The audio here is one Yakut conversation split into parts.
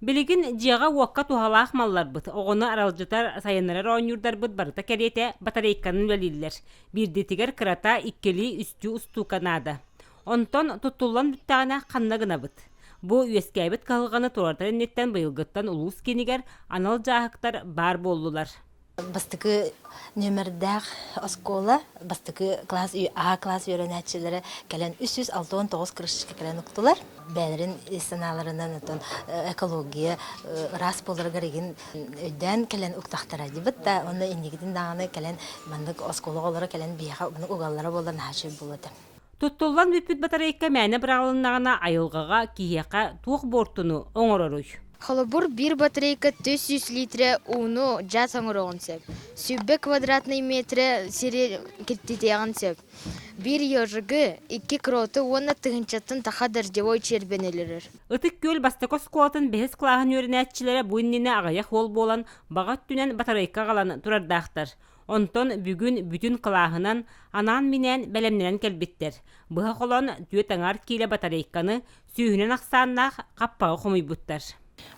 Билигин дьиэҕэ-уокка туһалаах малларбыт, оҕону аралдьытар, сайыннарар оонньуурдарбыт барыта кэриэтэ батарейканан үлэлииллэр. Биирдиитигэр кырата иккилии-үстүү устуука наада. Онтон туттуллан бүттэҕинэ ханна гынабыт? Бу үөскээбит кыһалҕаны туоратар инниттэн быйылгыттан улуус киинигэр анал дьааһыктар баар буоллулар. Бастакы нүөмэрдээх оскуола, бастакы класс, А класс үөрэнээччилэрэ кэлэн 369 крышечка кэлэн уктулар. Бэйэлэрин ис санааларынан отон экология ыраас буоларыгар игин өйдөөн кэлэн уктахтара дибит да, онно инникитин даҕаны кэлэн маннык оскуола оҕолоро кэлэн биһиэхэ маннык угаллара буоллар наһаа үчүгэй буолуо этэ. Туттуллан бүппүт батарейка мээнэ быраҕылыннаҕына айылҕаҕа, киһиэхэ туох буортуну оҥороруй? Холобур, биир батарейка 400 литрэ ууну дьаат оҥоруоҕун сөп, 120 квадратнай метрэ сири киртитиэҕин сөп. Биир ежигы, икки кроту уонна тыһыынчаттан таха дождевой чиэрбэни өлөрөр. Ытык Күөл бастакы оскуолатын бэһис кылааһын үөрэнээччилэрэ бу иннинэ аҕыйах уол буолан баҕа өттүнэн батарейка аҕалан турардаахтар. Онтон бүгүн бүтүн кылааһынан анаан-минээн бэлэмнэнэн кэлбиттэр. Быһа холоон түөрт аҥаар киилэ батарейканы сүүһүнэн ахсааннаах хаппаҕы хомуйбуттар.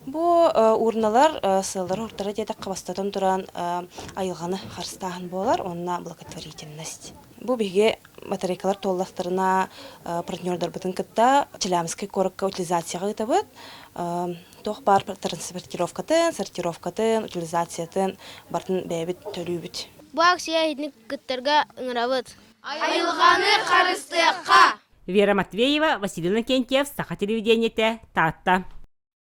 Бу урналар сыаллара-соруктара диэтэххэ бастатан туран айылҕаны харыстааһын буолар уонна благотворительность. Бу биһиги батарейкалар туоллахтарына партнердарбытын кытта Челябинскай куоракка утилизацияҕа ыытабыт. Туох баар транспортировкатын, сортировкатын, утилизациятын барытын бэйэбит төлүүбүт. Бу акция иһитин кыттарга ыҥырабыт. Айылҕаны харыстыахха! Вера Матвеева, Василий Иннокентьев, Саха телевидениетэ, Таатта.